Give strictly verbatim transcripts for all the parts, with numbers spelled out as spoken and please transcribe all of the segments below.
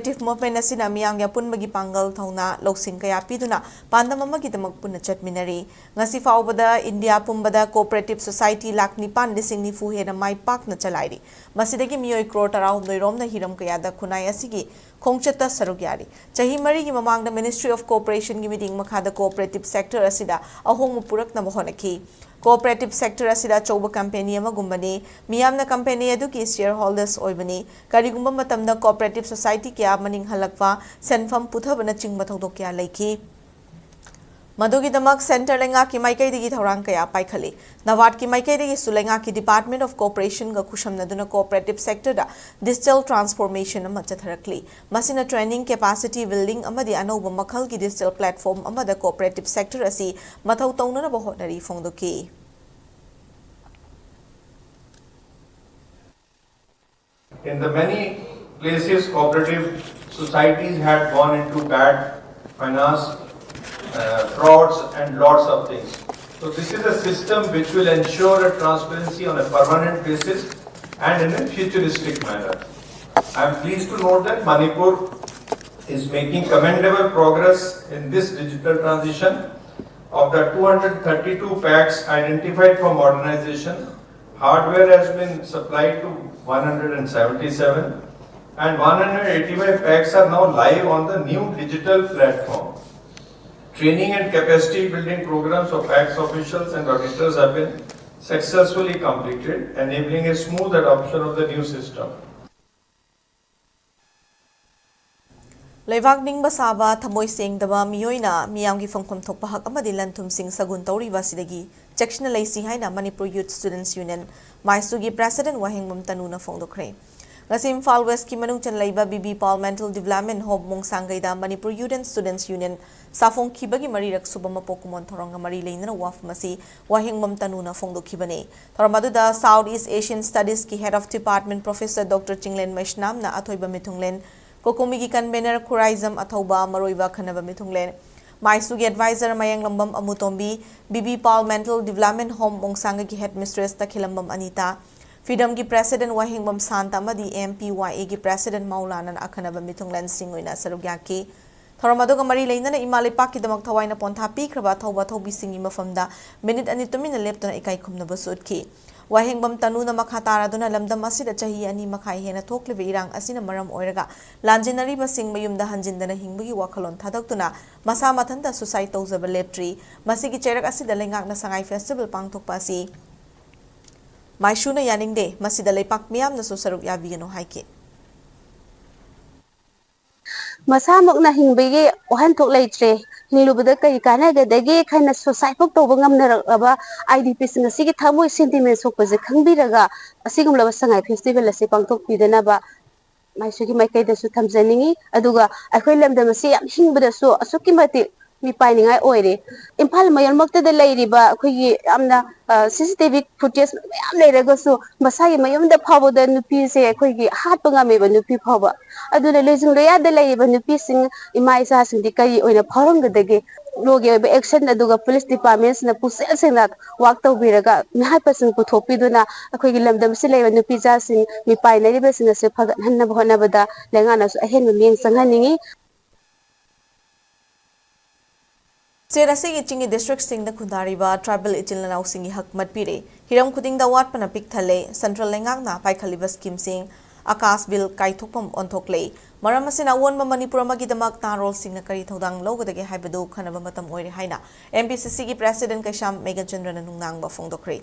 Cooperative Movement ꯑꯁꯤꯅ ꯃꯤꯌꯥꯝꯒꯤ ꯑꯄꯨꯟꯕꯒꯤ ꯄꯥꯡꯒꯜ, ꯊꯧꯅꯥ, ꯂꯧꯁꯤꯡ ꯀꯌꯥ ꯄꯤꯗꯨꯅ ꯄꯥꯟꯗꯝ ꯑꯃꯒꯤꯗꯃꯛ ꯄꯨꯟꯅ ꯆꯠꯃꯤꯟꯅꯔꯤ꯫ ꯉꯁꯤ ꯐꯥꯎꯕꯗ ꯏꯟꯗꯤꯌꯥ ꯄꯨꯝꯕꯗ Cooperative Society ꯂꯥꯈ ꯅꯤꯄꯥꯟ ꯂꯤꯁꯤꯡ ꯅꯤꯐꯨ ꯍꯦꯟꯅ ꯃꯥꯏ ꯄꯥꯛꯅ ꯆꯂꯥꯏꯔꯤ꯫ ꯃꯁꯤꯗꯒꯤ ꯃꯤꯑꯣꯏ ꯀ꯭ꯔꯣꯔ ꯇꯔꯥꯍꯨꯝꯗꯣꯏ ꯔꯣꯝꯅ ꯍꯤꯔꯝ ꯀꯌꯥꯗ ꯈꯨꯟꯅꯥꯏ ꯑꯁꯤꯒꯤ ꯈꯣꯡꯆꯠꯇ ꯁꯔꯨꯛ ꯌꯥꯔꯤ꯫ ꯆꯍꯤ ꯃꯔꯤꯒꯤ ꯃꯃꯥꯡꯗ Ministry of Cooperation ꯒꯤ ꯃꯤꯠꯌꯦꯡ ꯃꯈꯥꯗ Cooperative Sector ꯑꯁꯤꯗ ꯑꯍꯣꯡꯕ ꯄꯨꯔꯛꯅꯕ ꯍꯣꯠꯅꯈꯤ꯫ Cooperative Sector ꯑꯁꯤꯗ ꯑꯆꯧꯕ company ꯑꯃꯒꯨꯝꯕꯅꯤ꯫ ꯃꯤꯌꯥꯝꯅ company ꯑꯗꯨꯒꯤ shareholders ꯑꯣꯏꯕꯅꯤ꯫ ꯀꯔꯤꯒꯨꯝꯕ ꯃꯇꯝꯗ Cooperative Society ꯀꯌꯥ ꯃꯅꯤꯡ ꯍꯜꯂꯛꯄ, ꯁꯦꯟꯐꯝ ꯄꯨꯊꯕꯅꯆꯤꯡꯕ ꯊꯧꯗꯣꯛ ꯀꯌꯥ ꯂꯩꯈꯤ꯫ ꯃꯗꯨꯒꯤꯗꯃꯛ centre ꯂꯩꯉꯥꯛꯀꯤ ꯃꯥꯏꯀꯩꯗꯒꯤ ꯊꯧꯔꯥꯡ ꯀꯌꯥ ꯄꯥꯏꯈꯠꯂꯤ꯫ NABARD ꯀꯤ ꯃꯥꯏꯀꯩꯗꯒꯤꯁꯨ ꯂꯩꯉꯥꯛꯀꯤ Department of Cooperation ꯒ ꯈꯨꯠꯁꯝꯅꯗꯨꯅ Cooperative Sector ꯗ digital transformation ꯑꯃ ꯆꯠꯊꯔꯛꯂꯤ꯫ ꯃꯁꯤꯅ training, capacity building ꯑꯃꯗꯤ ꯑꯅꯧꯕ ꯃꯈꯜꯒꯤ digital platform ꯑꯃꯗ Cooperative Sector ꯑꯁꯤ ꯃꯊꯧ ꯇꯧꯅꯅꯕ ꯍꯣꯠꯅꯔꯤ ꯐꯣꯡꯗꯣꯛꯈꯤ꯫ In the many places, cooperative societies had gone into bad finance, uh, frauds, and lots of things. So, this is a system which will ensure a transparency on a permanent basis and in a futuristic manner. I am pleased to note that Manipur is making commendable progress in this digital transition. Of the two hundred thirty-two packs identified for modernization, hardware has been supplied to one hundred seventy-seven, and one hundred eighty-five packs are now live on the new digital platform. Training and capacity building programs of packs officials and auditors have been successfully completed, enabling a smooth adoption of the new system. ꯂꯩꯕꯥꯛ ꯅꯤꯡꯕ ꯁꯥꯕ, ꯊꯃꯣꯏ ꯁꯦꯡꯗꯕ ꯃꯤꯑꯣꯏꯅ ꯃꯤꯌꯥꯝꯒꯤ ꯐꯪꯐꯝ ꯊꯣꯛꯄ ꯍꯛ ꯑꯃꯗꯤ ꯂꯟ ꯊꯨꯝꯁꯤꯡ ꯁꯒꯨꯟ ꯇꯧꯔꯤꯕ ꯑꯁꯤꯗꯒꯤ ꯆꯦꯛꯁꯤꯟꯅ ꯂꯩꯁꯤ ꯍꯥꯏꯅ Manipur Youth Students Union, ꯃꯥꯏꯁꯨꯒꯤ President ꯋꯥꯍꯦꯡꯕꯝ ꯇꯅꯨꯅ ꯐꯣꯡꯗꯣꯛꯈ꯭ꯔꯦ꯫ ꯉꯁꯤ ꯏꯝꯐꯥꯜ West ꯀꯤ ꯃꯅꯨꯡ ꯆꯟ ꯂꯩꯕ B B Paul Mental Development Home ꯃꯣꯡꯁꯥꯡꯒꯩꯗ Manipur Youth and Students Union ꯁꯥꯐꯣꯡꯈꯤꯕꯒꯤ ꯃꯔꯤꯔꯛ ꯁꯨꯕ ꯃꯄꯣꯛ ꯀꯨꯝꯑꯣꯟ ꯊꯧꯔꯝꯒ ꯃꯔꯤ ꯂꯩꯅꯅ ꯋꯥꯐꯝ ꯑꯁꯤ ꯋꯥꯍꯦꯡꯕꯝ ꯇꯅꯨꯅ ꯐꯣꯡꯗꯣꯛꯈꯤꯕꯅꯤ꯫ ꯊꯧꯔꯝ ꯑꯗꯨꯗ South East Asian Studies ꯀꯤ Head of Department Professor Doctor Chinglen ꯃꯩꯁꯅꯥꯝꯅ ꯑꯊꯣꯏꯕ ꯃꯤꯊꯨꯡꯂꯦꯟ, COCOMI ꯒꯤ convener ꯈꯨꯔꯥꯏꯖꯝ ꯑꯊꯧꯕ, ꯃꯔꯨꯑꯣꯏꯕ ꯑꯈꯟꯅꯕ ꯃꯤꯊꯨꯡꯂꯦꯟ, ꯃꯥꯏꯁꯨꯒꯤ advisor ꯃꯌꯥꯡꯂꯝꯕꯝ ꯑꯃꯨꯇꯣꯝꯕꯤ, B B Paul Mental Development Home ꯃꯣꯡꯁꯥꯡꯒꯒꯤ headmistress ꯇꯈꯦꯂꯝꯕꯝ ꯑꯅꯤꯇꯥ, ꯐꯤꯗꯝꯒꯤ ꯄ꯭ꯔꯦꯁꯤꯗꯦꯟ ꯋꯥꯍꯦꯡꯕꯝ ꯁꯥꯟꯇ ꯑꯃꯗꯤ ꯑꯦꯝ ꯄꯤ ꯋꯥꯏ ꯑꯦꯒꯤ ꯄ꯭ꯔꯦꯁꯤꯗꯦꯟ ꯃꯧꯂꯥꯅꯥꯅ ꯑꯈꯟꯅꯕ ꯃꯤꯊꯨꯡꯂꯦꯟꯁꯤꯡ ꯑꯣꯏꯅ ꯁꯔꯨꯛ ꯌꯥꯈꯤ꯫ ꯊꯧꯔꯝ ꯑꯗꯨꯒ ꯃꯔꯤ ꯂꯩꯅꯅ ꯏꯃꯥ ꯂꯩꯄꯥꯛꯀꯤꯗꯃꯛ ꯊꯋꯥꯏꯅ ꯄꯣꯟꯊꯥ ꯄꯤꯈ꯭ꯔꯕ ꯑꯊꯧꯕ ꯑꯊꯧꯕꯤꯁꯤꯡꯒꯤ ꯃꯐꯝꯗ ꯃꯤꯅꯤꯠ ꯑꯅꯤ ꯇꯨꯃꯤꯟꯅ ꯂꯦꯞꯇꯨꯅ ꯏꯀꯥꯏ ꯈꯨꯝꯅꯕꯁꯨ ꯎꯠꯈꯤ꯫ ꯋꯥꯍꯦꯡꯕꯝ ꯇꯅꯨꯅ ꯃꯈꯥ ꯇꯥꯔꯗꯨꯅ ꯂꯝꯗꯝ ꯑꯁꯤꯗ ꯆꯍꯤ ꯑꯅꯤ ꯃꯈꯥꯏ ꯍꯦꯟꯅ ꯊꯣꯛꯂꯤꯕ ꯏꯔꯥꯡ ꯑꯁꯤꯅ ꯃꯔꯝ ꯑꯣꯏꯔꯒ ꯂꯥꯟꯖꯦꯟꯅꯔꯤꯕꯁꯤꯡ ꯃꯌꯨꯝꯗ ꯍꯟꯖꯤꯟꯗꯅ ꯍꯤꯡꯕꯒꯤ ꯋꯥꯈꯜꯂꯣꯟ ꯊꯥꯗꯣꯛꯇꯨꯅ ꯃꯁꯥ ꯃꯊꯟꯇ ꯁꯨꯁꯥꯏꯗ ꯇꯧꯖꯕ ꯂꯦꯞꯇ꯭ꯔꯤ꯫ ꯃꯁꯤꯒꯤ ꯆꯩꯔꯛ ꯑꯁꯤꯗ ꯂꯩꯉꯥꯛꯅ ꯁꯉꯥꯏ ꯐꯦꯁꯇꯤꯚꯦꯜ ꯄꯥꯡꯊꯣꯛꯄ ꯑꯁꯤ ꯃꯥꯏꯁꯨꯅ ꯌꯥꯅꯤꯡꯗꯦ꯫ ꯃꯁꯤꯗ ꯂꯩꯄꯥꯛ ꯃꯤꯌꯥꯝꯅꯁꯨ ꯁꯔꯨꯛ ꯌꯥꯕꯤꯒꯅꯨ ꯍꯥꯏꯈꯤ꯫ ꯃꯁꯥꯃꯛꯅ ꯍꯤꯡꯕꯒꯤ ꯋꯥꯍꯟꯊꯣꯛ ꯂꯩꯇ꯭ꯔꯦ꯫ ꯍꯤꯡꯂꯨꯕꯗ ꯀꯔꯤ ꯀꯥꯟꯅꯒꯗꯒꯦ ꯈꯟꯅ ꯁꯨꯁꯥꯏꯗ ꯐꯥꯎ ꯇꯧꯕ ꯉꯝꯅꯔꯛꯂꯕ ꯑꯥꯏ ꯗꯤ ꯄꯤꯁꯤꯡ ꯑꯁꯤꯒꯤ ꯊꯃꯣꯏ ꯁꯦꯟꯇꯤꯃꯦꯟ ꯁꯣꯛꯄꯁꯦ ꯈꯪꯕꯤꯔꯒ ꯑꯁꯤꯒꯨꯝꯂꯕ ꯁꯉꯥꯏ ꯐꯦꯁꯇꯤꯚꯦꯜ ꯑꯁꯤ ꯄꯥꯡꯊꯣꯛꯄꯤꯗꯅꯕ ꯃꯥꯏꯁꯨꯒꯤ ꯃꯥꯏꯀꯩꯗꯁꯨ ꯊꯝꯖꯅꯤꯡꯉꯤ꯫ ꯑꯗꯨꯒ ꯑꯩꯈꯣꯏ ꯂꯝꯗꯝ ꯑꯁꯤ ꯌꯥꯝ ꯍꯤꯡꯕꯗꯁꯨ ꯑꯁꯨꯛꯀꯤ ꯃꯇꯤꯛ ꯃꯤꯄꯥꯏꯅꯤꯡꯉꯥꯏ ꯑꯣꯏꯔꯦ꯫ ꯏꯝꯐꯥꯜ ꯃꯌꯣꯟꯃꯛꯇꯗ ꯂꯩꯔꯤꯕ ꯑꯩꯈꯣꯏꯒꯤ ꯌꯥꯝꯅ ꯁꯤ ꯁꯤ ꯇꯤ ꯚꯤ ꯐꯨꯇꯦꯖ ꯃꯌꯥꯝ ꯂꯩꯔꯒꯁꯨ ꯃꯁꯥꯒꯤ ꯃꯌꯨꯝꯗ ꯐꯥꯎꯕꯗ ꯅꯨꯄꯤꯁꯦ ꯑꯩꯈꯣꯏꯒꯤ ꯍꯥꯠꯄ ꯉꯝꯃꯦꯕ, ꯅꯨꯄꯤ ꯐꯥꯎꯕ꯫ ꯑꯗꯨꯅ ꯂꯣꯏꯖꯤꯡ ꯂꯣꯌꯥꯗ ꯂꯩꯔꯤꯕ ꯅꯨꯄꯤꯁꯤꯡ, ꯏꯃꯥ ꯏꯆꯥꯁꯤꯡꯗꯤ ꯀꯔꯤ ꯑꯣꯏꯅ ꯐꯥꯎꯔꯝꯒꯗꯒꯦ? ꯂꯣꯒꯤ ꯑꯣꯏꯕ ꯑꯦꯛꯁꯟ ꯑꯗꯨꯒ ꯄꯨꯂꯤꯁ ꯗꯤꯄꯥꯔꯠꯃꯦꯟꯁꯤꯅ ꯄꯨꯛꯆꯦꯜ ꯁꯦꯡꯅ ꯋꯥꯛ ꯇꯧꯕꯤꯔꯒ ꯃꯤꯍꯥꯠꯄꯁꯤꯡ ꯄꯨꯊꯣꯛꯄꯤꯗꯨꯅ ꯑꯩꯈꯣꯏꯒꯤ ꯂꯝꯗꯝꯁꯤ ꯂꯩꯕ ꯅꯨꯄꯤꯖꯥꯁꯤꯡ, ꯃꯤꯄꯥꯏꯅꯔꯤꯕꯁꯤꯡ ꯑꯁꯤ ꯐꯒꯠꯍꯟꯅꯕ ꯍꯣꯠꯅꯕꯗ ꯂꯩꯉꯥꯛꯅꯁꯨ ꯑꯍꯦꯟꯕ ꯃꯤꯠꯌꯦꯡ ꯆꯪꯍꯟꯅꯤꯡꯏ꯫ ꯁ꯭ꯇꯦꯠ ꯑꯁꯤꯒꯤ ꯆꯤꯡꯒꯤ ꯗꯤꯁꯇ꯭ꯔꯤꯛꯁꯤꯡꯗ ꯈꯨꯟꯗꯥꯔꯤꯕ ꯇ꯭ꯔꯥꯏꯕꯦꯜ ꯏꯆꯤꯜ ꯏꯅꯥꯎꯁꯤꯡꯒꯤ ꯍꯛ ꯃꯠꯄꯤꯔꯦ꯫ ꯍꯤꯔꯝ ꯈꯨꯗꯤꯡꯗ ꯑꯋꯥꯠꯄꯅ ꯄꯤꯛ ꯊꯜꯂꯦ꯫ ꯁꯦꯟꯇ꯭ꯔꯦꯜ ꯂꯩꯉꯥꯛꯅ ꯄꯥꯏꯈꯠꯂꯤꯕ ꯁ꯭ꯀꯤꯝꯁꯤꯡ ꯑꯀꯥꯁ ꯕꯤꯜ ꯀꯥꯏꯊꯣꯛꯐꯝ ꯑꯣꯟꯊꯣꯛꯂꯦ꯫ ꯃꯔꯝ ꯑꯁꯤꯅ ꯑꯑꯣꯟꯕ ꯃꯅꯤꯄꯨꯔ ꯑꯃꯒꯤꯗꯃꯛ ꯅꯍꯥꯔꯣꯜꯁꯤꯡꯅ ꯀꯔꯤ ꯊꯧꯗꯥꯡ ꯂꯧꯒꯗꯒꯦ ꯍꯥꯏꯕꯗꯨ ꯈꯟꯅꯕ ꯃꯇꯝ ꯑꯣꯏꯔꯦ ꯍꯥꯏꯅ ꯑꯦꯝ ꯄꯤ ꯁꯤ ꯁꯤꯒꯤ ꯄ꯭ꯔꯦꯁꯤꯗꯦꯟ ꯀꯩꯁꯥꯝ ꯃꯦꯘꯆꯟꯗ꯭ꯔꯅ ꯅꯨꯡꯅꯥꯡꯕ ꯐꯣꯡꯗꯣꯛꯈ꯭ꯔꯦ꯫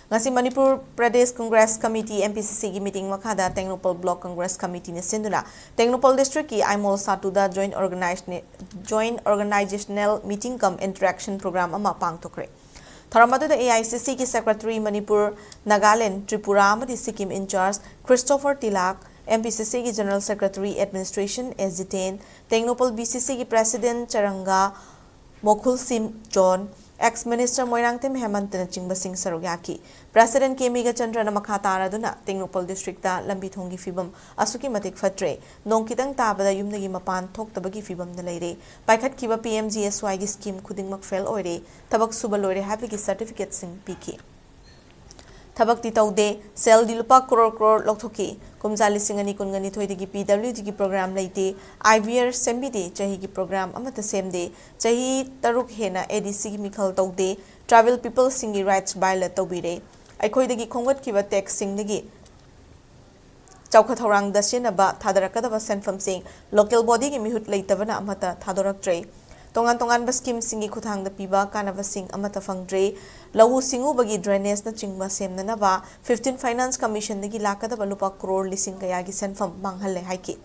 ꯉꯁꯤ Manipur Pradesh Congress committee, M P C ꯁꯤꯒꯤ ꯃꯤꯇꯤꯡ ꯃꯈꯥꯗ ꯇꯦꯡꯅꯧꯄꯜ ꯕ꯭ꯂꯣꯛ ꯀꯪꯒ꯭ꯔꯦꯁ ꯀꯃꯤꯇꯤꯅ ꯁꯤꯟꯗꯨꯅ ꯇꯦꯡꯅꯧꯄꯜ ꯗꯤꯁꯇ꯭ꯔꯤꯛꯀꯤ ꯑꯥꯏꯃꯣꯜ ꯁꯥꯇꯨꯗ ꯖꯣꯏꯟ ꯑꯣꯔꯒꯅꯥꯏꯖꯅꯦ-, joint organisational meeting cum interaction programme ꯑꯃ ꯄꯥꯡꯊꯣꯛꯈ꯭ꯔꯦ꯫ ꯊꯧꯔꯝ ꯑꯗꯨꯗ ꯑꯦ ꯑꯥꯏ ꯁꯤ ꯁꯤꯒꯤ ꯁꯦꯀ꯭ꯔꯦꯇꯔꯤ ꯃꯅꯤꯄꯨꯔ, ꯅꯥꯒꯥꯂꯦꯟ, ꯇ꯭ꯔꯤꯄꯨꯔꯥ ꯑꯃꯗꯤ Sikkim incharge Christopher Tilak, M P C ꯁꯤꯒꯤ general secretary administration S Jiten, Tengnoupal B C ꯁꯤꯒꯤ president Charanga Mokhul Sim Jon, ex minister Moirangthem ꯍꯦꯃꯟꯇꯅꯆꯤꯡꯕꯁꯤꯡ ꯁꯔꯨꯛ ꯌꯥꯈꯤ꯫ ꯄ꯭ꯔꯦꯁꯤꯗꯦꯟ ꯀꯦ ꯃꯤꯒꯆꯟꯗ꯭ꯔꯅ ꯃꯈꯥ ꯇꯥꯔꯗꯨꯅ ꯇꯦꯡꯅꯧꯄꯜ ꯗꯤꯁꯇ꯭ꯔꯤꯛꯇ ꯂꯝꯕꯤ ꯊꯣꯡꯒꯤ ꯐꯤꯕꯝ ꯑꯁꯨꯛꯀꯤ ꯃꯇꯤꯛ ꯐꯠꯇ꯭ꯔꯦ, ꯅꯣꯡ ꯈꯤꯇꯪ ꯇꯥꯕꯗ ꯌꯨꯝꯗꯒꯤ ꯃꯄꯥꯟ ꯊꯣꯛꯇꯕꯒꯤ ꯐꯤꯕꯝꯗ ꯂꯩꯔꯦ꯫ ꯄꯥꯏꯈꯠꯈꯤꯕ ꯄꯤ ꯑꯦꯝ ꯖꯤ ꯑꯦꯁ ꯋꯥꯏꯒꯤ ꯁ꯭ꯀꯤꯝ ꯈꯨꯗꯤꯡꯃꯛ ꯐꯦꯜ ꯑꯣꯏꯔꯦ꯫ ꯊꯕꯛ ꯁꯨꯕ ꯂꯣꯏꯔꯦ ꯍꯥꯏꯕꯒꯤ ꯁꯔꯇꯤꯐꯤꯀꯦꯠꯁꯤꯡ ꯄꯤꯈꯤ꯫ ꯊꯕꯛꯇꯤ ꯇꯧꯗꯦ, ꯁꯦꯜꯗꯤ ꯂꯨꯄꯥ ꯀ꯭ꯔꯣꯔ ꯀ꯭ꯔꯣꯔ ꯂꯧꯊꯣꯛꯈꯤ꯫ ꯀꯨꯝꯖꯥ ꯂꯤꯁꯤꯡ ꯑꯅꯤ ꯀꯨꯟꯒ ꯅꯤꯊꯣꯏꯗꯒꯤ ꯄꯤ ꯗꯕ꯭ꯂꯤꯎ ꯗꯤꯒꯤ ꯄ꯭ꯔꯣꯒ꯭ꯔꯥꯝ ꯂꯩꯇꯦ, ꯑꯥꯏ ꯚꯤ ꯑꯥꯔ ꯁꯦꯝꯕꯤꯗꯦ, ꯆꯍꯤꯒꯤ ꯄ꯭ꯔꯣꯒ꯭ꯔꯥꯝ ꯑꯃꯠꯇ ꯁꯦꯝꯗꯦ꯫ ꯆꯍꯤ ꯇꯔꯨꯛ ꯍꯦꯟꯅ ꯑꯦ ꯗꯤ ꯁꯤꯒꯤ ꯃꯤꯈꯜ ꯇꯧꯗꯦ꯫ ꯇ꯭ꯔꯥꯏꯕꯦꯜ ꯄꯤꯄꯜꯁꯤꯡꯒꯤ ꯔꯥꯏꯠꯁ ꯚꯥꯏꯑꯣꯂꯦꯠ ꯇꯧꯕꯤꯔꯦ꯫ ꯑꯩꯈꯣꯏꯗꯒꯤ ꯈꯣꯝꯒꯠꯈꯤꯕ ꯇꯦꯛꯁꯁꯤꯡꯗꯒꯤ ꯆꯥꯎꯈꯠ ꯊꯧꯔꯥꯡꯗ ꯁꯤꯖꯤꯟꯅꯕ ꯊꯥꯗꯔꯛꯀꯗꯕ ꯁꯦꯟꯐꯝꯁꯤꯡ ꯂꯣꯀꯦꯜ ꯕꯣꯗꯤꯒꯤ ꯃꯤꯍꯨꯠ ꯂꯩꯇꯕꯅ ꯑꯃꯠꯇ ꯊꯥꯗꯣꯔꯛꯇ꯭ꯔꯦ꯫ ꯇꯣꯉꯥꯟ ꯇꯣꯉꯥꯟꯕ ꯁ꯭ꯀꯤꯝꯁꯤꯡꯒꯤ ꯈꯨꯠꯊꯥꯡꯗ ꯄꯤꯕ ꯀꯥꯟꯅꯕꯁꯤꯡ ꯑꯃꯠꯇ ꯐꯪꯗ꯭ꯔꯦ꯫ ꯂꯧꯎ ꯁꯤꯡꯎꯕꯒꯤ ꯗ꯭ꯔꯦꯅꯦꯖꯅꯆꯤꯡꯕ ꯁꯦꯝꯅꯅꯕ ꯐꯤꯐꯇꯤꯟ ꯐꯥꯏꯅꯥꯟꯁ ꯀꯃꯤꯁꯟꯗꯒꯤ ꯂꯥꯛꯀꯗꯕ ꯂꯨꯄꯥ ꯀ꯭ꯔꯣꯔ ꯂꯤꯁꯤꯡ ꯀꯌꯥꯒꯤ ꯁꯦꯟꯐꯝ ꯃꯥꯡꯍꯜꯂꯦ ꯍꯥꯏꯈꯤ꯫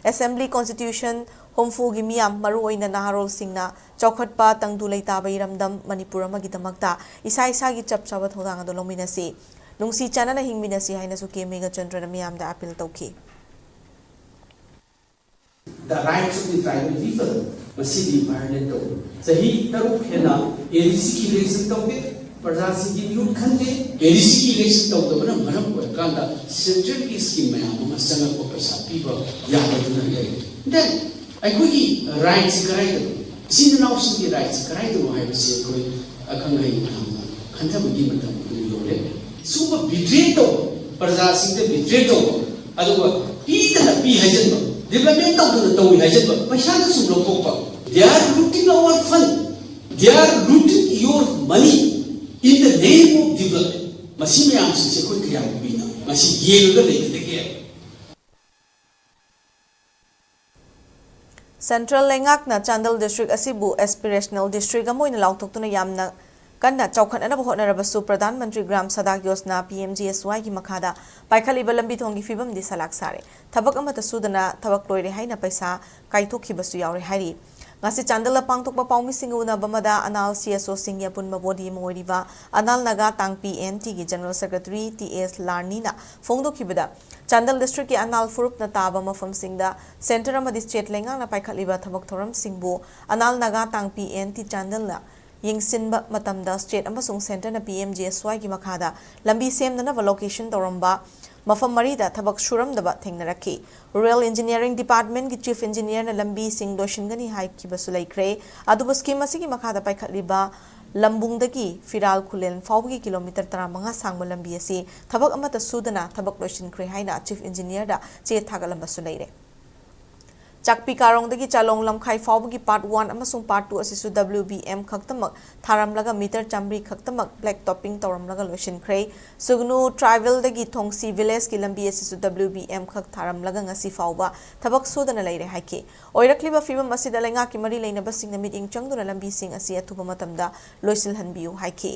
ꯑꯦꯁꯦꯝꯕ꯭ꯂꯤ ꯀꯣꯟꯁꯇꯤꯇ꯭ꯌꯨꯁꯟ ꯍꯨꯝꯐꯨꯒꯤ ꯃꯤꯌꯥꯝ, ꯃꯔꯨꯑꯣꯏꯅ ꯅꯍꯥꯔꯣꯜꯁꯤꯡꯅ ꯆꯥꯎꯈꯠꯄ ꯇꯪꯗꯨ ꯂꯩꯇꯥꯕ ꯏꯔꯝꯗꯝ ꯃꯅꯤꯄꯨꯔ ꯑꯃꯒꯤꯗꯃꯛꯇ ꯏꯁꯥ ꯏꯁꯥꯒꯤ ꯆꯞ ꯆꯥꯕ ꯊꯧꯗꯥꯡ ꯑꯗꯨ ꯂꯧꯃꯤꯟꯅꯁꯤ, ꯅꯨꯡꯁꯤ ꯆꯥꯟꯅꯅ ꯍꯤꯡꯃꯤꯟꯅꯁꯤ ꯍꯥꯏꯅꯁꯨ ꯀꯦ ꯃꯦꯘꯆꯟꯗ꯭ꯔꯅ ꯃꯤꯌꯥꯝꯗ ꯑꯥꯄꯤꯜ ꯇꯧꯈꯤ꯫ The rights of the tribal people ꯃꯁꯤꯗꯤ violate ꯇꯧꯏ꯫ ꯆꯍꯤ ꯇꯔꯨꯛ ꯍꯦꯟꯅ ꯑꯦ ꯗꯤ ꯁꯤꯒꯤ election ꯇꯧꯗꯦ, ꯄ꯭ꯔꯖꯥꯁꯤꯡꯒꯤ ꯃꯤꯍꯨꯠ ꯈꯟꯗꯦ꯫ ꯑꯦ ꯗꯤ ꯁꯤꯒꯤ election ꯇꯧꯗꯕꯅ ꯃꯔꯝ ꯑꯣꯏꯔꯀꯥꯟꯗ centralꯒꯤ scheme ꯃꯌꯥꯝ ꯑꯃ ꯆꯪꯂꯛꯄ ꯄꯩꯁꯥ ꯄꯤꯕ ꯌꯥꯗꯗꯨꯅ ꯂꯩꯔꯦ꯫ Then ꯑꯩꯈꯣꯏꯒꯤ rightꯁꯤ ꯀꯗꯥꯏꯗꯅꯣ? ꯏꯆꯤꯟ ꯏꯅꯥꯎꯁꯤꯡꯒꯤ rightꯁꯤ ꯀꯗꯥꯏꯗꯅꯣ ꯍꯥꯏꯕꯁꯤ ꯑꯩꯈꯣꯏ ꯑꯈꯪ ꯑꯍꯩ ꯃꯌꯥꯝꯅ ꯈꯟꯊꯕꯒꯤ ꯃꯇꯝ ꯑꯗꯨ ꯌꯧꯔꯦ꯫ ꯁꯤꯒꯨꯝꯕ betray ꯇꯧꯕ, ꯄ꯭ꯔꯖꯥꯁꯤꯡꯗ betray ꯇꯧꯕ, ꯑꯗꯨꯒ ꯄꯤꯗꯅ ꯄꯤ ꯍꯥꯏꯖꯟꯕ, development ꯇꯧꯗꯅ ꯇꯧꯏ ꯍꯥꯏꯖꯟꯕ, ꯄꯩꯁꯥꯅ ꯁꯨꯝ ꯂꯧꯊꯣꯛꯄ, they are looting our fund, they are looting your money in the name of development꯫ ꯃꯁꯤ ꯃꯌꯥꯝꯁꯤꯡꯁꯦ ꯑꯩꯈꯣꯏ ꯀꯌꯥꯝ ꯀꯨꯏꯅ ꯃꯁꯤ ꯌꯦꯡꯂꯒ ꯂꯩꯒꯗꯒꯦ? ꯁꯦꯟꯇ꯭ꯔꯦꯜ ꯂꯩꯉꯥꯛꯅ ꯆꯥꯟꯗꯦꯜ ꯗꯤꯁꯇ꯭ꯔꯤꯛ ꯑꯁꯤꯕꯨ ꯑꯦꯁꯄꯤꯔꯦꯁꯅꯦꯜ ꯗꯤꯁꯇ꯭ꯔꯤꯛ ꯑꯃ ꯑꯣꯏꯅ ꯂꯥꯎꯊꯣꯛꯇꯨꯅ ꯌꯥꯝꯅ ꯀꯟꯅ ꯆꯥꯎꯈꯠꯅꯅꯕ ꯍꯣꯠꯅꯔꯕꯁꯨ, Pradhan Mantri Gram Sadak Yojana, P M G S ꯋꯥꯏꯒꯤ ꯃꯈꯥꯗ ꯄꯥꯏꯈꯠꯂꯤꯕ ꯂꯝꯕꯤ ꯊꯣꯡꯒꯤ ꯐꯤꯕꯝꯗꯤ ꯁꯂꯥꯛ ꯁꯥꯔꯦ꯫ ꯊꯕꯛ ꯑꯃꯠꯇ ꯁꯨꯗꯅ ꯊꯕꯛ ꯂꯣꯏꯔꯦ ꯍꯥꯏꯅ ꯄꯩꯁꯥ ꯀꯥꯏꯊꯣꯛꯈꯤꯕꯁꯨ ꯌꯥꯎꯔꯦ ꯍꯥꯏꯔꯤ꯫ ꯉꯁꯤ ꯆꯥꯟꯗꯦꯜꯗ ꯄꯥꯡꯊꯣꯛꯄ ꯄꯥꯎꯃꯤꯁꯤꯡꯒ ꯎꯅꯕ ꯑꯃꯗ ꯑꯅꯥꯜ ꯁꯤ ꯑꯦꯁ ꯑꯣꯁꯤꯡꯒꯤ ꯑꯄꯨꯟꯕ ꯕꯣꯗꯤ ꯑꯃ ꯑꯣꯏꯔꯤꯕ ꯑꯅꯥꯜ ꯅꯥꯒꯥ ꯇꯥꯡ ꯄꯤ ꯑꯦꯟ ꯇꯤꯒꯤ ꯖꯦꯅꯔꯦꯜ ꯁꯦꯀ꯭ꯔꯦꯇꯔꯤ ꯇꯤ ꯑꯦꯁ ꯂꯥꯔꯅꯤꯅ ꯐꯣꯡꯗꯣꯛꯈꯤꯕꯗ, ꯆꯥꯟꯗꯦꯜ ꯗꯤꯁꯇ꯭ꯔꯤꯛꯀꯤ ꯑꯅꯥꯜ ꯐꯨꯔꯨꯞꯅ ꯇꯥꯕ ꯃꯐꯝꯁꯤꯡꯗ ꯁꯦꯟꯇꯔ ꯑꯃꯗꯤ ꯁ꯭ꯇꯦꯠ ꯂꯩꯉꯥꯛꯅ ꯄꯥꯏꯈꯠꯂꯤꯕ ꯊꯕꯛ ꯊꯧꯔꯝꯁꯤꯡꯕꯨ ꯑꯅꯥꯜ ꯅꯥꯒꯥ ꯇꯥꯡ ꯄꯤ ꯑꯦꯟ ꯇꯤ ꯆꯥꯟꯗꯦꯜꯅ ꯌꯦꯡꯁꯤꯟꯕ ꯃꯇꯝꯗ, ꯁ꯭ꯇꯦꯠ ꯑꯃꯁꯨꯡ ꯁꯦꯟꯇꯔꯅ ꯄꯤ ꯑꯦꯝ ꯖꯤ ꯑꯦꯁ ꯋꯥꯏꯒꯤ ꯃꯈꯥꯗ ꯂꯝꯕꯤ ꯁꯦꯝꯅꯅꯕ ꯂꯣꯀꯦꯁꯟ ꯇꯧꯔꯝꯕ ꯃꯐꯝ ꯃꯔꯤꯗ ꯊꯕꯛ ꯁꯨꯔꯝꯗꯕ ꯊꯦꯡꯅꯔꯛꯈꯤ꯫ ꯔꯨꯔꯦꯜ ꯏꯟꯖꯤꯅꯤꯌꯥꯔꯤꯡ ꯗꯤꯄꯥꯔꯠꯃꯦꯟꯒꯤ ꯆꯤꯐ ꯏꯟꯖꯤꯅꯤꯌꯥꯔꯅ ꯂꯝꯕꯤꯁꯤꯡ ꯂꯣꯏꯁꯤꯟꯒꯅꯤ ꯍꯥꯏꯈꯤꯕꯁꯨ ꯂꯩꯈ꯭ꯔꯦ꯫ ꯑꯗꯨꯕꯨ ꯁ꯭ꯀꯤꯝ ꯑꯁꯤꯒꯤ ꯃꯈꯥꯗ ꯄꯥꯏꯈꯠꯂꯤꯕ ꯂꯝꯕꯨꯡꯗꯒꯤ ꯐꯤꯔꯥꯜ ꯈꯨꯂꯦꯟ ꯐꯥꯎꯕꯒꯤ ꯀꯤꯂꯣꯃꯤꯇꯔ ꯇꯔꯥꯃꯉꯥ ꯁꯥꯡꯕ ꯂꯝꯕꯤ ꯑꯁꯤ ꯊꯕꯛ ꯑꯃꯠꯇ ꯁꯨꯗꯅ ꯊꯕꯛ ꯂꯣꯏꯁꯤꯟꯈ꯭ꯔꯦ ꯍꯥꯏꯅ Chief Engineerꯗ ꯆꯦ ꯊꯥꯒꯠꯂꯝꯕꯁꯨ ꯂꯩꯔꯦ꯫ ꯆꯥꯛꯄꯤ ꯀꯥꯔꯣꯡꯗꯒꯤ ꯆꯥꯂꯣꯡ ꯂꯝꯈꯥꯏ ꯐꯥꯎꯕꯒꯤ part one ꯑꯃꯁꯨꯡ part two ꯑꯁꯤꯁꯨ W B M ꯈꯛꯇꯃꯛ ꯊꯥꯔꯝꯂꯒ meter ꯆꯥꯃꯔꯤ ꯈꯛꯇꯃꯛ black topping ꯇꯧꯔꯝꯂꯒ ꯂꯣꯏꯁꯤꯟꯈ꯭ꯔꯦ꯫ ꯁꯨꯒꯅꯨ tribal ꯗꯒꯤ ꯊꯣꯡꯁꯤ village ꯀꯤ ꯂꯝꯕꯤ ꯑꯁꯤꯁꯨ W B M ꯈꯛ ꯊꯥꯔꯝꯂꯒ ꯉꯁꯤ ꯐꯥꯎꯕ ꯊꯕꯛ ꯁꯨꯗꯅ ꯂꯩꯔꯦ ꯍꯥꯏꯈꯤ꯫ ꯑꯣꯏꯔꯛꯂꯤꯕ ꯐꯤꯕꯝ ꯑꯁꯤꯗ ꯂꯩꯉꯥꯛꯀꯤ ꯃꯔꯤ ꯂꯩꯅꯕꯁꯤꯡꯅ ꯃꯤꯠꯌꯦꯡ ꯆꯪꯗꯨꯅ ꯂꯝꯕꯤꯁꯤꯡ ꯑꯁꯤ ꯑꯊꯨꯕ ꯃꯇꯝꯗ ꯂꯣꯏꯁꯤꯜꯍꯟꯕꯤꯌꯨ ꯍꯥꯏꯈꯤ꯫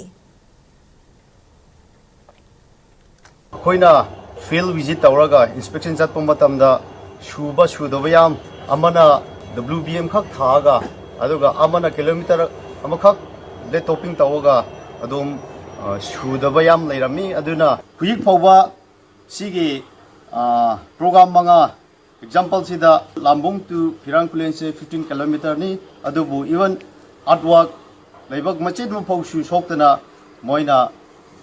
ꯑꯩꯈꯣꯏꯅ field visit ꯇꯧꯔꯒ inspection ꯆꯠꯄ ꯃꯇꯝꯗ ꯁꯨꯕ ꯁꯨꯗꯕ ꯌꯥꯝ, ꯑꯃꯅ W B M ꯈꯛ ꯊꯥꯔꯒ, ꯑꯗꯨꯒ ꯑꯃꯅ ꯀꯤꯂꯣꯃꯤꯇꯔ ꯑꯃꯈꯛ black topping ꯇꯧꯔꯒ ꯑꯗꯨꯝ, ꯑ, ꯁꯨꯗꯕ ꯌꯥꯝ ꯂꯩꯔꯝꯃꯤ꯫ ꯑꯗꯨꯅ ꯍꯧꯖꯤꯛ ꯐꯥꯎꯕ ꯁꯤꯒꯤ, ꯑ, program ꯃꯉꯥ, exampleꯁꯤꯗ ꯂꯥꯝꯕꯨꯡ to ꯐꯤꯔꯥꯡ ꯈꯨꯂꯦꯟꯁꯦ fifteen kilometerꯅꯤ, ꯑꯗꯨꯕꯨ even earthwork ꯂꯩꯕꯥꯛ ꯃꯆꯦꯠ ꯑꯃ ꯐꯥꯎꯁꯨ ꯁꯣꯛꯇꯅ ꯃꯣꯏꯅ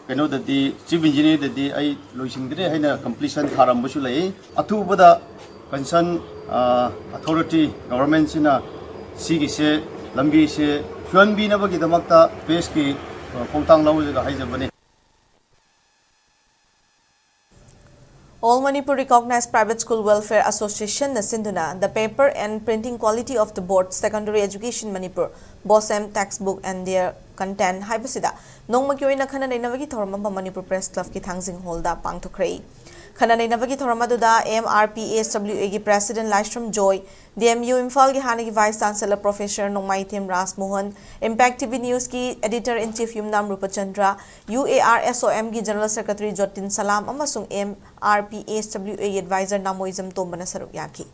ꯀꯩꯅꯣꯗꯗꯤ, Chief Engineerꯗꯗꯤ ꯑꯩ ꯂꯣꯏꯁꯤꯟꯈ꯭ꯔꯦ ꯍꯥꯏꯅ completion ꯊꯥꯔꯝꯕꯁꯨ ꯂꯩ꯫ ꯑꯊꯨꯕꯗ concern, ꯑ, authority, governmentꯁꯤꯅ ꯁꯤꯒꯤꯁꯦ, ꯂꯝꯕꯤꯁꯦ ꯁꯨꯍꯟꯕꯤꯅꯕꯒꯤꯗꯃꯛꯇ ꯕꯦꯁꯀꯤ, ꯑ, ꯈꯣꯡꯊꯥꯡ ꯂꯧꯔꯒ ꯍꯥꯏꯖꯕꯅꯤ꯫ All Manipur Recognized Private School Welfare Associationꯅ ꯁꯤꯟꯗꯨꯅ The Paper and Printing Quality of the Board Secondary Education Manipur, BOSEM, Textbook and Their Content ꯍꯥꯏꯕꯁꯤꯗ ꯅꯣꯡꯃꯒꯤ ꯑꯣꯏꯅ ꯈꯟꯅ ꯅꯩꯅꯕꯒꯤ ꯊꯧꯔꯝ ꯑꯃ ꯃꯅꯤꯄꯨꯔ Press Clubꯀꯤ ꯊꯥꯡꯖꯤꯡ ꯍꯣꯜꯗ ꯄꯥꯡꯊꯣꯛꯈ꯭ꯔꯦ꯫ ꯈꯟꯅ ꯅꯩꯅꯕꯒꯤ ꯊꯧꯔꯝ ꯑꯗꯨꯗ M R P S W Aꯒꯤ President ꯂꯥꯏꯁ꯭ꯔꯝ ꯖꯣꯏ, D M U ꯏꯝꯐꯥꯜꯒꯤ ꯍꯥꯟꯅꯒꯤ Vice Chancellor Professor Nongmaithem ꯔꯥꯖꯃꯣꯍꯟ, Impact T V Newsꯀꯤ Editor in Chief Yumnam ꯔꯨꯄꯆꯟꯗ꯭ꯔ, U A R S O Mꯒꯤ General Secretary ꯖꯣꯇꯤꯟ ꯁꯂꯥꯝ ꯑꯃꯁꯨꯡ M R P S W Aꯒꯤ Advisor ꯅꯥꯃꯣꯏꯖꯝ ꯇꯣꯝꯕꯅ ꯁꯔꯨꯛ ꯌꯥꯈꯤ꯫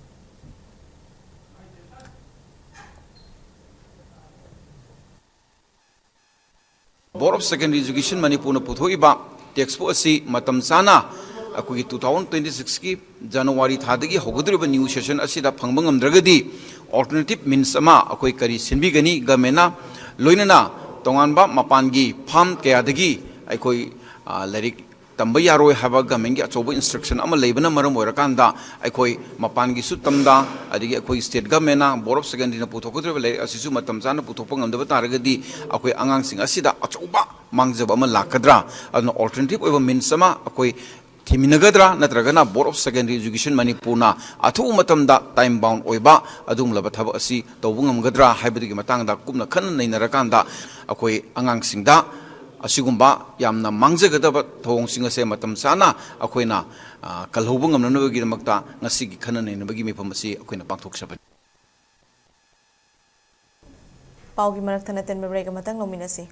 Board of Secondary Education ꯃꯅꯤꯄꯨꯔꯅ ꯄꯨꯊꯣꯛꯏꯕ textbook ꯑꯁꯤ ꯃꯇꯝ ꯆꯥꯅ ꯑꯩꯈꯣꯏꯒꯤ two thousand twenty sixꯀꯤ January ꯊꯥꯗꯒꯤ ꯍꯧꯒꯗꯧꯔꯤꯕ new session ꯑꯁꯤꯗ ꯐꯪꯕ ꯉꯝꯗ꯭ꯔꯒꯗꯤ alternative means ꯑꯃ ꯑꯩꯈꯣꯏ ꯀꯔꯤ ꯁꯤꯟꯕꯤꯒꯅꯤ? Governmentꯅ ꯂꯣꯏꯅꯅ ꯇꯣꯉꯥꯟꯕ ꯃꯄꯥꯟꯒꯤ firm ꯀꯌꯥꯗꯒꯤ ꯑꯩꯈꯣꯏ, ꯑ, ꯂꯥꯏꯔꯤꯛ ꯇꯝꯕ ꯌꯥꯔꯣꯏ ꯍꯥꯏꯕ ꯒꯃꯦꯟꯒꯤ ꯑꯆꯧꯕ ꯏꯟꯁꯇ꯭ꯔꯛꯁꯟ ꯑꯃ ꯂꯩꯕꯅ ꯃꯔꯝ ꯑꯣꯏꯔꯀꯥꯟꯗ, ꯑꯩꯈꯣꯏ ꯃꯄꯥꯟꯒꯤꯁꯨ ꯇꯝꯗ, ꯑꯗꯒꯤ ꯑꯩꯈꯣꯏ ꯁ꯭ꯇꯦꯠ ꯒꯃꯦꯟꯅ ꯕꯣꯔꯗ ꯑꯣꯐ ꯁꯦꯀꯦꯟꯗꯔꯤꯅ ꯄꯨꯊꯣꯛꯀꯗꯧꯔꯤꯕ ꯂꯥꯏꯔꯤꯛ ꯑꯁꯤꯁꯨ ꯃꯇꯝ ꯆꯥꯅ ꯄꯨꯊꯣꯛꯄ ꯉꯝꯗꯕ ꯇꯥꯔꯒꯗꯤ, ꯑꯩꯈꯣꯏ ꯑꯉꯥꯡꯁꯤꯡ ꯑꯁꯤꯗ ꯑꯆꯧꯕ ꯃꯥꯡꯖꯕ ꯑꯃ ꯂꯥꯛꯀꯗ꯭ꯔꯥ? ꯑꯗꯨꯅ ꯑꯣꯜꯇꯔꯅꯦꯇꯤꯚ ꯑꯣꯏꯕ ꯃꯤꯟꯁ ꯑꯃ ꯑꯩꯈꯣꯏ ꯊꯤꯃꯤꯟꯅꯒꯗ꯭ꯔꯥ, ꯅꯠꯇ꯭ꯔꯒꯅ ꯕꯣꯔꯗ ꯑꯣꯐ ꯁꯦꯀꯦꯟꯗꯔꯤ ꯏꯖꯨꯀꯦꯁꯟ ꯃꯅꯤꯄꯨꯔꯅ ꯑꯊꯨꯕ ꯃꯇꯝꯗ ꯇꯥꯏꯝ ꯕꯥꯎꯟ ꯑꯣꯏꯕ ꯑꯗꯨꯒꯨꯝꯂꯕ ꯊꯕꯛ ꯑꯁꯤ ꯇꯧꯕ ꯉꯝꯒꯗ꯭ꯔꯥ ꯍꯥꯏꯕꯗꯨꯒꯤ ꯃꯇꯥꯡꯗ ꯀꯨꯞꯅ ꯈꯟꯅ ꯅꯩꯅꯔꯀꯥꯟꯗ, ꯑꯩꯈꯣꯏ ꯑꯉꯥꯡꯁꯤꯡꯗ ꯑꯁꯤꯒꯨꯝꯕ ꯌꯥꯝꯅ ꯃꯥꯡꯖꯒꯗꯕ ꯊꯧꯑꯣꯡꯁꯤꯡ ꯑꯁꯦ ꯃꯇꯝ ꯆꯥꯅ ꯑꯩꯈꯣꯏꯅ, ꯑ, ꯀꯜꯍꯧꯕ ꯉꯝꯅꯅꯕꯒꯤꯗꯃꯛꯇ ꯉꯁꯤꯒꯤ ꯈꯟꯅ ꯅꯩꯅꯕꯒꯤ ꯃꯤꯐꯝ ꯑꯁꯤ ꯑꯩꯈꯣꯏꯅ ꯄꯥꯡꯊꯣꯛꯆꯕꯅꯤ꯫ ꯄꯥꯎꯒꯤ ꯃꯔꯛ ꯊꯠꯅ ꯇꯦꯟꯕ ꯕ꯭ꯔꯦꯛ ꯑꯃꯇꯪ ꯂꯧꯃꯤꯟꯅꯁꯤ꯫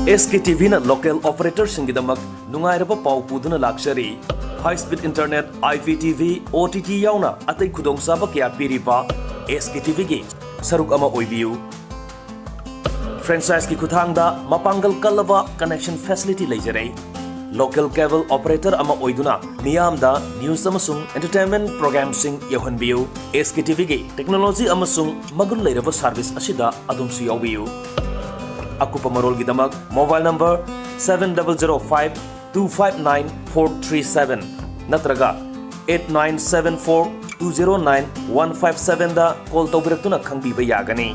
ꯑꯦꯁ ꯀꯦ ꯇꯤ ꯚꯤꯅ ꯂꯣꯀꯦꯜ ꯑꯣꯄꯔꯦꯇꯔꯁꯤꯡꯒꯤꯗꯃꯛ ꯅꯨꯡꯉꯥꯏꯔꯕ ꯄꯥꯎ ꯄꯨꯗꯨꯅ ꯂꯥꯛꯆꯔꯤ꯫ High speed internet, I P T V, O T T ꯌꯥꯎꯅ ꯑꯇꯩ ꯈꯨꯗꯣꯡꯆꯥꯕ ꯀꯌꯥ ꯄꯤꯔꯤꯕ ꯑꯦꯁ ꯀꯦ ꯇꯤ ꯚꯤꯒꯤ ꯁꯔꯨꯛ ꯑꯃ ꯑꯣꯏꯕꯤꯌꯨ꯫ ꯐ꯭ꯔꯦꯟꯆꯥꯏꯖꯀꯤ ꯈꯨꯠꯊꯥꯡꯗ ꯃꯄꯥꯡꯒꯜ ꯀꯜꯂꯕ ꯀꯅꯦꯛꯁꯟ ꯐꯦꯁꯤꯂꯤꯇꯤ ꯂꯩꯖꯔꯦ꯫ ꯂꯣꯀꯦꯜ ꯀꯦꯕꯜ ꯑꯣꯄꯔꯦꯇꯔ ꯑꯃ ꯑꯣꯏꯗꯨꯅ ꯃꯤꯌꯥꯝꯗ ꯅ꯭ꯌꯨꯁ ꯑꯃꯁꯨꯡ ꯑꯦꯟꯇꯔꯇꯦꯟꯃꯦꯟꯠ ꯄ꯭ꯔꯣꯒ꯭ꯔꯥꯝꯁꯤꯡ ꯌꯧꯍꯟꯕꯤꯌꯨ꯫ ꯑꯦꯁ ꯀꯦ ꯇꯤ ꯚꯤꯒꯤ ꯇꯦꯛꯅꯣꯂꯣꯖꯤ ꯑꯃꯁꯨꯡ ꯃꯒꯨꯟ ꯂꯩꯔꯕ ꯁꯔꯚꯤꯁ ꯑꯁꯤꯗ ꯑꯗꯣꯝꯁꯨ ꯌꯥꯎꯕꯤꯌꯨ꯫ ꯑꯀꯨꯞꯄ ꯃꯔꯣꯜꯒꯤꯗꯃꯛ mobile number seven double zero five two five nine four three seven ꯅꯠꯇ꯭ꯔꯒ eight nine seven four two zero nine one five sevenꯗ ꯀꯣꯜ ꯇꯧꯕꯤꯔꯛꯇꯨꯅ ꯈꯪꯕꯤꯕ ꯌꯥꯒꯅꯤ꯫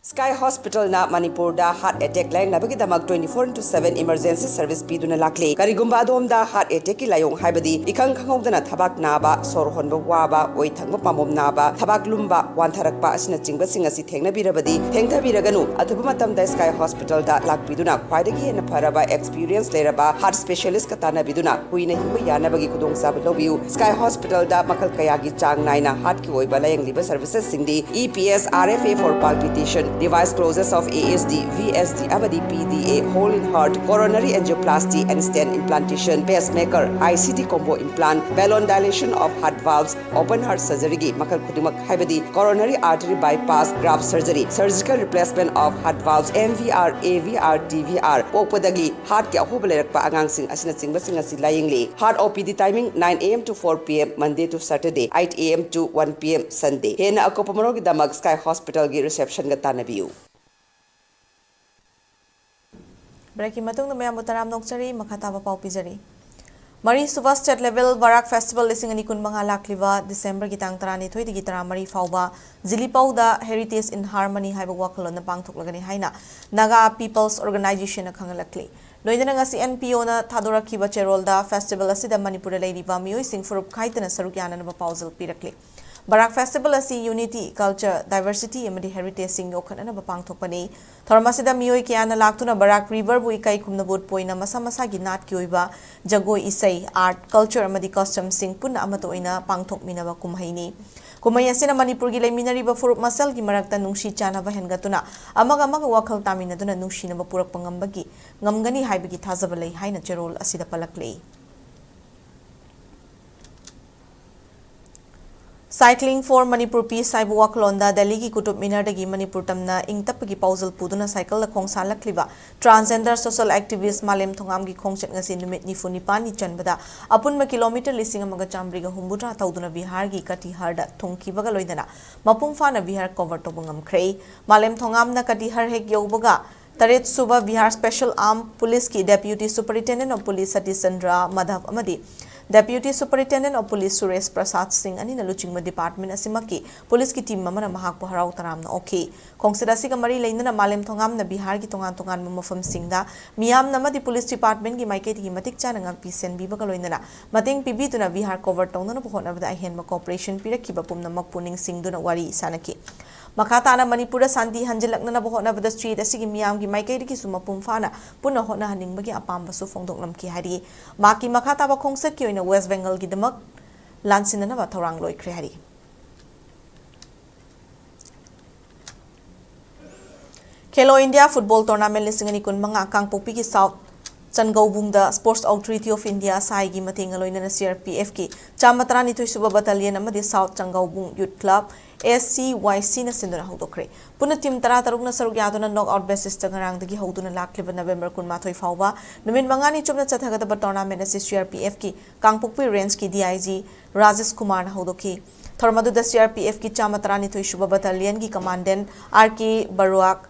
ꯁ꯭ꯀꯥꯏ ꯍꯣꯁꯄꯤꯇꯥꯜꯅ ꯃꯅꯤꯄꯨꯔꯗ ꯍꯥꯔꯠ ꯑꯦꯇꯦꯛ ꯂꯥꯌꯦꯡꯅꯕꯒꯤꯗꯃꯛ twenty four into seven emergency service ꯄꯤꯗꯨꯅ ꯂꯥꯛꯂꯤ꯫ ꯀꯔꯤꯒꯨꯝꯕ ꯑꯗꯣꯝꯗ ꯍꯥꯔꯠ ꯑꯦꯇꯦꯛꯀꯤ ꯂꯥꯏꯑꯣꯡ ꯍꯥꯏꯕꯗꯤ ꯏꯈꯪ ꯈꯪꯍꯧꯗꯅ ꯊꯕꯥꯛ ꯅꯥꯕ, ꯁꯣꯔ ꯍꯣꯟꯕ ꯋꯥꯕ, ꯑꯣꯏ ꯊꯪꯕ ꯄꯥꯝꯕꯣꯝ ꯅꯥꯕ, ꯊꯕꯥꯛ ꯂꯨꯝꯕ, ꯋꯥꯟꯊꯔꯛꯄ ꯑꯁꯤꯅꯆꯤꯡꯕꯁꯤꯡ ꯑꯁꯤ ꯊꯦꯡꯅꯕꯤꯔꯕꯗꯤ ꯊꯦꯡꯊꯕꯤꯔꯒꯅꯨ꯫ ꯑꯊꯨꯕ ꯃꯇꯝꯗ ꯁ꯭ꯀꯥꯏ ꯍꯣꯁꯄꯤꯇꯥꯜꯗ ꯂꯥꯛꯄꯤꯗꯨꯅ ꯈ꯭ꯋꯥꯏꯗꯒꯤ ꯍꯦꯟꯅ ꯐꯔꯕ ꯑꯦꯛꯁꯄꯤꯔꯤꯌꯦꯟꯁ ꯂꯩꯔꯕ ꯍꯥꯔꯠ ꯁ꯭ꯄꯦꯁꯤꯌꯦꯂꯤꯁꯀ ꯇꯥꯟꯅꯕꯤꯗꯨꯅ ꯀꯨꯏꯅ ꯍꯤꯡꯕ ꯌꯥꯅꯕꯒꯤ ꯈꯨꯗꯣꯡꯆꯥꯕ ꯂꯧꯕꯤꯌꯨ꯫ ꯁ꯭ꯀꯥꯏ ꯍꯣꯁꯄꯤꯇꯥꯜꯗ ꯃꯈꯜ ꯀꯌꯥꯒꯤ ꯆꯥꯡ ꯅꯥꯏꯅ ꯍꯥꯔꯠꯀꯤ ꯑꯣꯏꯕ ꯂꯥꯌꯦꯡꯂꯤꯕ ꯁꯔꯚꯤꯁꯦꯁꯁꯤꯡꯗꯤ E P S, R F A for palpitation, device closures of A S D, V S D ꯑꯃꯗꯤ P D A, hole in heart, coronary angioplasty and stent implantation, pacemaker, I C D combo implant, balloon dilation of heart valves, open heart surgeryꯒꯤ ꯃꯈꯜ ꯈꯨꯗꯤꯡꯃꯛ ꯍꯥꯏꯕꯗꯤ coronary artery bypass, graft surgery, surgical replacement of heart valves, M V R, A V R, T V R, ꯄꯣꯛꯄꯗꯒꯤ ꯍꯥꯔꯠꯀꯤ ꯑꯍꯣꯕ ꯂꯩꯔꯛꯄ ꯑꯉꯥꯡꯁꯤꯡ ꯑꯁꯤꯅꯆꯤꯡꯕꯁꯤꯡ ꯑꯁꯤ ꯂꯥꯌꯦꯡꯂꯤ꯫ Heart O P D timing nine A M to four P M, Monday to Saturday, eight A M to one P M, Sunday꯫ ꯍꯦꯟꯅ ꯑꯀꯨꯞꯄ ꯃꯔꯣꯜꯒꯤꯗꯃꯛ sky ꯍꯣꯁꯄꯤꯇꯥꯜꯒꯤ ꯔꯤꯁꯦꯞꯁꯟꯒ ꯇꯥꯟꯅꯕꯤꯌꯨ꯫ ꯕ꯭ꯔꯦꯛꯀꯤ ꯃꯇꯨꯡꯗ ꯃꯌꯥꯝꯕꯨ ꯇꯔꯥꯝꯅ ꯑꯣꯛꯆꯔꯤ꯫ ꯃꯈꯥ ꯇꯥꯕ ꯄꯥꯎ ꯄꯤꯖꯔꯤ꯫ ꯃꯔꯤ ꯁꯨꯕ ꯁ꯭ꯇꯦꯠ ꯂꯦꯚꯦꯜ ꯕꯔꯥꯛ ꯐꯦꯁꯇꯤꯚꯦꯜ ꯂꯤꯁꯤꯡ ꯑꯅꯤ ꯀꯨꯟ ꯃꯉꯥ ꯂꯥꯛꯂꯤꯕ ꯗꯤꯁꯦꯝꯕꯔꯒꯤ ꯇꯥꯡ ꯇꯔꯥꯅꯤꯊꯣꯏꯗꯒꯤ ꯇꯔꯥꯃꯔꯤ ꯐꯥꯎꯕ ꯖꯤꯂꯤꯄꯧꯗ Heritage in Harmony ꯍꯥꯏꯕ ꯋꯥꯈꯜꯂꯣꯟꯅ ꯄꯥꯡꯊꯣꯛꯂꯒꯅꯤ ꯍꯥꯏꯅ ꯅꯥꯒꯥ ꯄꯤꯄꯜꯁ ꯑꯣꯔꯒꯅꯥꯏꯖꯦꯁꯟꯅ ꯈꯪꯍꯜꯂꯛꯂꯤ꯫ ꯂꯣꯏꯅꯅ ꯉꯁꯤ ꯑꯦꯟ ꯄꯤ ꯑꯣꯅ ꯊꯥꯗꯣꯔꯛꯈꯤꯕ ꯆꯦꯔꯣꯜꯗ ꯐꯦꯁꯇꯤꯚꯦꯜ ꯑꯁꯤꯗ ꯃꯅꯤꯄꯨꯔꯗ ꯂꯩꯔꯤꯕ ꯃꯤꯑꯣꯏꯁꯤꯡ ꯐꯨꯔꯨꯞ ꯈꯥꯏꯗꯅ ꯁꯔꯨꯛ ꯌꯥꯅꯅꯕ ꯄꯥꯎꯖꯦꯜ ꯄꯤꯔꯛꯂꯤ꯫ ꯕꯔꯥꯛ ꯐꯦꯁꯇꯤꯚꯦꯜ ꯑꯁꯤ ꯌꯨꯅꯤꯇꯤ, ꯀꯜꯆꯔ, ꯗꯥꯏꯚꯔꯁꯤꯇꯤ ꯑꯃꯗꯤ ꯍꯦꯔꯤꯇꯦꯖꯁꯤꯡ ꯌꯣꯛꯈꯠꯅꯅꯕ ꯄꯥꯡꯊꯣꯛꯄꯅꯤ꯫ ꯊꯧꯔꯝ ꯑꯁꯤꯗ ꯃꯤꯑꯣꯏ ꯀꯌꯥꯅ ꯂꯥꯛꯇꯨꯅ ꯕꯔꯥꯛ ꯔꯤꯚꯔꯕꯨ ꯏꯀꯥꯏ ꯈꯨꯝꯅꯕ ꯎꯠꯄ ꯑꯣꯏꯅ ꯃꯁꯥ ꯃꯁꯥꯒꯤ ꯅꯥꯠꯀꯤ ꯑꯣꯏꯕ ꯖꯒꯣꯏ, ꯏꯁꯩ, ꯑꯥꯔꯠ, ꯀꯜꯆꯔ ꯑꯃꯗꯤ ꯀꯁꯇꯝꯁꯤꯡ ꯄꯨꯟꯅ ꯑꯃꯠꯇ ꯑꯣꯏꯅ ꯄꯥꯡꯊꯣꯛꯃꯤꯟꯅꯕ ꯀꯨꯝꯍꯩꯅꯤ꯫ ꯀꯨꯝꯍꯩ ꯑꯁꯤꯅ ꯃꯅꯤꯄꯨꯔꯒꯤ ꯂꯩꯃꯤꯟꯅꯔꯤꯕ ꯐꯨꯔꯨꯞ ꯃꯁꯦꯜꯒꯤ ꯃꯔꯛꯇ ꯅꯨꯡꯁꯤ ꯆꯥꯟꯅꯕ ꯍꯦꯟꯒꯠꯇꯨꯅ ꯑꯃꯒ ꯑꯃꯒ ꯋꯥꯈꯜ ꯇꯥꯃꯤꯟꯅꯗꯨꯅ ꯅꯨꯡꯁꯤꯅꯕ ꯄꯨꯔꯛꯄ ꯉꯝꯕꯒꯤ, ꯉꯝꯒꯅꯤ ꯍꯥꯏꯕꯒꯤ ꯊꯥꯖꯕ ꯂꯩ ꯍꯥꯏꯅ ꯆꯦꯔꯣꯜ ꯑꯁꯤꯗ ꯄꯜꯂꯛꯂꯤ꯫ Cycling for Manipur Peace ꯍꯥꯏꯕ ꯋꯥꯈꯜꯂꯣꯟꯗ ꯗꯦꯜꯂꯤꯒꯤ ꯀꯨꯇꯨꯕ ꯃꯤꯅꯔꯗꯒꯤ ꯃꯅꯤꯄꯨꯔ ꯇꯝꯅ ꯏꯪ ꯇꯞꯄꯒꯤ ꯄꯥꯎꯖꯦꯜ ꯄꯨꯗꯨꯅ ꯁꯥꯏꯀꯜꯗ ꯈꯣꯡꯁꯥꯜꯂꯛꯂꯤꯕ transgender social activist ꯃꯥꯂꯦꯝ ꯊꯣꯉꯥꯝꯒꯤ ꯈꯣꯡꯆꯠ ꯉꯁꯤ ꯅꯨꯃꯤꯠ ꯅꯤꯐꯨ ꯅꯤꯄꯥꯟꯅꯤ ꯆꯟꯕꯗ ꯑꯄꯨꯟꯕ ꯀꯤꯂꯣꯃꯤꯇꯔ ꯂꯤꯁꯤꯡ ꯑꯃꯒ ꯆꯥꯃꯔꯤꯒ ꯍꯨꯝꯐꯨꯇꯔꯥ ꯊꯧꯗꯨꯅ ꯕꯤꯍꯥꯔꯒꯤ ꯀꯇꯤꯍꯔꯗ ꯊꯨꯡꯈꯤꯕꯒ ꯂꯣꯏꯅꯅ ꯃꯄꯨꯡ ꯐꯥꯅ ꯕꯤꯍꯥꯔ ꯀꯣꯚꯔ ꯇꯧꯕ ꯉꯝꯈ꯭ꯔꯦ꯫ ꯃꯥꯂꯦꯝ ꯊꯣꯉꯥꯝꯅ ꯀꯇꯤꯍꯔ ꯍꯦꯛ ꯌꯧꯕꯒ ꯇꯔꯦꯠ ꯁꯨꯕ ꯕꯤꯍꯥꯔ ꯁ꯭ꯄꯦꯁꯦꯜ ꯑꯥꯔꯝ ꯄꯨꯂꯤꯁꯀꯤ ꯗꯦꯄ꯭ꯌꯨꯇꯤ superintendent of police Satish Chandra Madhab ꯑꯃꯗꯤ ꯗꯦꯄ꯭ꯌꯨꯇꯤ ꯁꯨꯄꯔꯤꯟꯇꯦꯟꯗꯦꯟꯠ ꯑꯣꯐ ꯄꯨꯂꯤꯁ ꯁꯨꯔꯦꯁ ꯄ꯭ꯔꯁꯥꯗ ꯁꯤꯡ ꯑꯅꯤꯅ ꯂꯨꯆꯤꯡꯕ ꯗꯤꯄꯥꯔꯠꯃꯦꯟꯠ ꯑꯁꯤꯃꯛꯀꯤ ꯄꯨꯂꯤꯁꯀꯤ ꯇꯤꯝ ꯑꯃꯅ ꯃꯍꯥꯛꯄꯨ ꯍꯔꯥꯎ ꯇꯔꯥꯝꯅ ꯑꯣꯛꯈꯤ꯫ ꯈꯣꯡꯆꯠ ꯑꯁꯤꯒ ꯃꯔꯤ ꯂꯩꯅꯅ ꯃꯥꯂꯦꯝ ꯊꯣꯉꯥꯝꯅ ꯕꯤꯍꯥꯔꯒꯤ ꯇꯣꯉꯥꯟ ꯇꯣꯉꯥꯟꯕ ꯃꯐꯝꯁꯤꯡꯗ ꯃꯤꯌꯥꯝꯅ ꯑꯃꯗꯤ ꯄꯨꯂꯤꯁ ꯗꯤꯄꯥꯔꯠꯃꯦꯟꯠꯀꯤ ꯃꯥꯏꯀꯩꯗꯒꯤ ꯃꯇꯤꯛ ꯆꯥꯅ ꯉꯥꯛꯄꯤ ꯁꯦꯟꯕꯤꯕꯒ ꯂꯣꯏꯅꯅ ꯃꯇꯦꯡ ꯄꯤꯕꯤꯗꯨꯅ ꯕꯤꯍꯥꯔ ꯀꯣꯚꯔ ꯇꯧꯅꯅꯕ ꯍꯣꯠꯅꯕꯗ ꯑꯍꯦꯟꯕ ꯀꯣꯑꯣꯄꯔꯦꯁꯟ ꯄꯤꯔꯛꯈꯤꯕ ꯄꯨꯝꯅꯃꯛꯄꯨ ꯅꯤꯡꯁꯤꯡꯗꯨꯅ ꯋꯥꯔꯤ ꯁꯥꯅꯈꯤ꯫ ꯃꯈꯥ ꯇꯥꯅ ꯃꯅꯤꯄꯨꯔꯗ ꯁꯥꯟꯇꯤ ꯍꯟꯖꯤꯜꯂꯛꯅꯅꯕ ꯍꯣꯠꯅꯕꯗ ꯁ꯭ꯇꯦꯠ ꯑꯁꯤꯒꯤ ꯃꯤꯌꯥꯝꯒꯤ ꯃꯥꯏꯀꯩꯗꯒꯤꯁꯨ ꯃꯄꯨꯡ ꯐꯥꯅ ꯄꯨꯟꯅ ꯍꯣꯠꯅꯍꯟꯅꯤꯡꯕꯒꯤ ꯑꯄꯥꯝꯕꯁꯨ ꯐꯣꯡꯗꯣꯛꯂꯝꯈꯤ ꯍꯥꯏꯔꯤ꯫ ꯃꯍꯥꯛꯀꯤ ꯃꯈꯥ ꯇꯥꯕ ꯈꯣꯡꯆꯠꯀꯤ ꯑꯣꯏꯅ ꯋꯦꯁ ꯕꯦꯡꯒꯜꯒꯤꯗꯃꯛ ꯂꯥꯟꯁꯤꯟꯅꯅꯕ ꯊꯧꯔꯥꯡ ꯂꯣꯏꯈ꯭ꯔꯦ ꯍꯥꯏꯔꯤ꯫ ꯈꯦꯂꯣ ꯏꯟꯗꯤꯌꯥ ꯐꯨꯠꯕꯣꯜ ꯇꯣꯔꯅꯥꯃꯦꯟꯠ ꯂꯤꯁꯤꯡ ꯑꯅꯤ ꯀꯨꯟ ꯃꯉꯥ ꯀꯥꯡꯄꯣꯛꯄꯤꯒꯤ ꯁꯥꯎꯠ ꯆꯟꯒꯧꯕꯨꯡꯗ Sports Authority of India, ꯁꯥꯏꯒꯤ ꯃꯇꯦꯡꯒ ꯂꯣꯏꯅꯅ ꯁꯤ ꯑꯥꯔ ꯄꯤ ꯑꯦꯐꯀꯤ ꯆꯥꯝꯃ ꯇꯔꯥꯅꯤꯊꯣꯏ ꯁꯨꯕ ꯕꯠꯇꯥꯂꯤꯌꯟ ꯑꯃꯗꯤ ꯁꯥꯎꯠ ꯆꯟꯒꯧꯕꯨꯡ ꯌꯨꯠ ꯀ꯭ꯂꯕ, ꯑꯦꯁ ꯁꯤ ꯋꯥꯏ ꯁꯤꯅ ꯁꯤꯟꯗꯨꯅ ꯍꯧꯗꯣꯛꯈ꯭ꯔꯦ꯫ ꯄꯨꯟꯅ ꯇꯤꯝ ꯇꯔꯥ ꯇꯔꯨꯛꯅ ꯁꯔꯨꯛ ꯌꯥꯗꯨꯅ ꯅꯣꯛ ꯑꯥꯎꯠ ꯕꯦꯁꯤꯁꯇ ꯉꯔꯥꯡꯗꯒꯤ ꯍꯧꯗꯨꯅ ꯂꯥꯛꯂꯤꯕ ꯅꯕꯦꯝꯕꯔ ꯀꯨꯟꯃꯥꯊꯣꯏ ꯐꯥꯎꯕ ꯅꯨꯃꯤꯠ ꯃꯉꯥꯅꯤ ꯆꯨꯞꯅ ꯆꯠꯊꯒꯗꯕ ꯇꯣꯔꯅꯥꯃꯦꯟꯠ ꯑꯁꯤ ꯁꯤ ꯑꯥꯔ ꯄꯤ ꯑꯦꯐꯀꯤ ꯀꯥꯡꯄꯣꯛꯄꯤ ꯔꯦꯟꯖꯀꯤ ꯗꯤ ꯑꯥꯏ ꯖꯤ ꯔꯥꯖꯦꯁ ꯀꯨꯃꯥꯔꯅ ꯍꯧꯗꯣꯛꯈꯤ꯫ ꯊꯧꯔꯝ ꯑꯗꯨꯗ ꯁꯤ ꯑꯥꯔ ꯄꯤ ꯑꯦꯐꯀꯤ ꯆꯥꯝꯃ ꯇꯔꯥꯅꯤꯊꯣꯏ ꯁꯨꯕ ꯕꯠꯇꯥꯂꯤꯌꯟꯒꯤ ꯀꯃꯥꯟꯗꯦꯟꯠ ꯑꯥꯔ ꯀꯦ ꯕꯔꯨꯋꯥꯛ,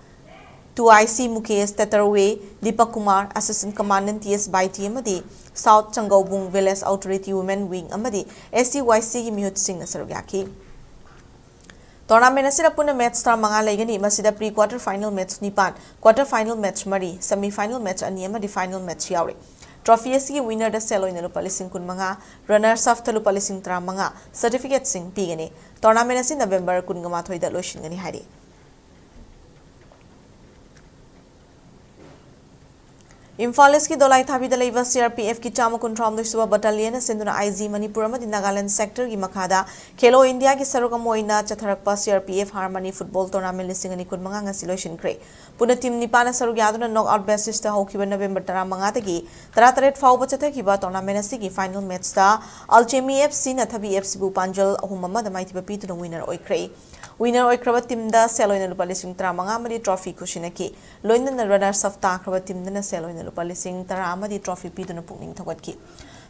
two I C Mukesh Tatarwe, Deepak Kumar, Assistant Commandant T S Baiti ꯑꯃꯗꯤ South ꯆꯪꯒꯧꯕꯨꯡ Village Authority Women Wing ꯑꯃꯗꯤ S C Y C ꯒꯤ ꯃꯤꯍꯨꯠꯁꯤꯡꯅ ꯁꯔꯨꯛ ꯌꯥꯈꯤ꯫ Tournament ꯑꯁꯤꯗ ꯄꯨꯟꯅ match ꯇꯔꯥꯃꯉꯥ ꯂꯩꯒꯅꯤ꯫ ꯃꯁꯤꯗ pre quarter final match ꯅꯤꯄꯥꯟ, quarter final match ꯃꯔꯤ, semi final match ꯑꯅꯤ ꯑꯃꯗꯤ final match ꯌꯥꯎꯔꯤ꯫ Trophy ꯑꯁꯤꯒꯤ winner ꯗ ꯁꯦꯜ ꯑꯣꯏꯅ ꯂꯨꯄꯥ ꯂꯤꯁꯤꯡ ꯀꯨꯟꯃꯉꯥ, runners up ꯇ ꯂꯨꯄꯥ ꯂꯤꯁꯤꯡ ꯇꯔꯥꯃꯉꯥ, certificate ꯁꯤꯡ ꯄꯤꯒꯅꯤ꯫ Tournament ꯑꯁꯤ November ꯀꯨꯟꯃꯥꯊꯣꯏꯗ ꯂꯣꯏꯁꯤꯟꯒꯅꯤ ꯍꯥꯏꯔꯤ꯫ ꯏꯝꯐꯥꯜ ꯏꯁꯀꯤ ꯗꯣꯂꯥꯏꯊꯥꯕꯤꯗ ꯂꯩꯕ C R P F ꯀꯤ ꯆꯥꯝꯃ ꯀꯨꯟꯊ꯭ꯔꯥꯍꯨꯝꯗꯣꯏ ꯁꯨꯕ battalion ꯅ ꯁꯤꯟꯗꯨꯅ I G ꯃꯅꯤꯄꯨꯔ ꯑꯃꯗꯤ ꯅꯥꯒꯥꯂꯦꯟ sector ꯒꯤ ꯃꯈꯥꯗ ꯈꯦꯂꯣ ꯏꯟꯗꯤꯌꯥꯒꯤ ꯁꯔꯨꯛ ꯑꯃ ꯑꯣꯏꯅ ꯆꯠꯊꯔꯛꯄ C R P F Harmony Football Tournament ꯂꯤꯁꯤꯡ ꯑꯅꯤ ꯀꯨꯟꯃꯉꯥ ꯉꯁꯤ ꯂꯣꯏꯁꯤꯟꯈ꯭ꯔꯦ꯫ ꯄꯨꯟꯅ team ꯅꯤꯄꯥꯟꯅ ꯁꯔꯨꯛ ꯌꯥꯗꯨꯅ knock out basis ꯇ ꯍꯧꯈꯤꯕ November ꯇꯔꯥꯃꯉꯥꯗꯒꯤ ꯇꯔꯥꯇꯔꯦꯠ ꯐꯥꯎꯕ ꯆꯠꯊꯈꯤꯕ tournament ꯑꯁꯤꯒꯤ final match ꯇ Alchemy F C ꯅ ꯊꯕꯤ F C ꯕꯨ ꯄꯥꯟꯖꯜ ꯑꯍꯨꯝ ꯑꯃꯗ ꯃꯥꯏꯊꯤꯕ ꯄꯤꯗꯨꯅ winner ꯑꯣꯏꯈ꯭ꯔꯦ꯫ Winner ꯑꯣꯏꯈ꯭ꯔꯕ team ꯗ ꯁꯦꯜ ꯑꯣꯏꯅ ꯂꯨꯄꯥ ꯂꯤꯁꯤꯡ ꯇꯔꯥꯃꯉꯥ ꯑꯃꯗꯤ trophy ꯈꯨꯠꯁꯤꯟꯅꯈꯤ꯫ ꯂꯣꯏꯅꯅ runners up ꯇꯥꯈ꯭ꯔꯕ team ꯗꯅ ꯁꯦꯜ ꯑꯣꯏꯅ ꯂꯨꯄꯥ ꯂꯤꯁꯤꯡ ꯇꯔꯥ ꯑꯃꯗꯤ trophy ꯄꯤꯗꯨꯅ ꯄꯨꯛꯅꯤꯡ ꯊꯧꯒꯠꯈꯤ꯫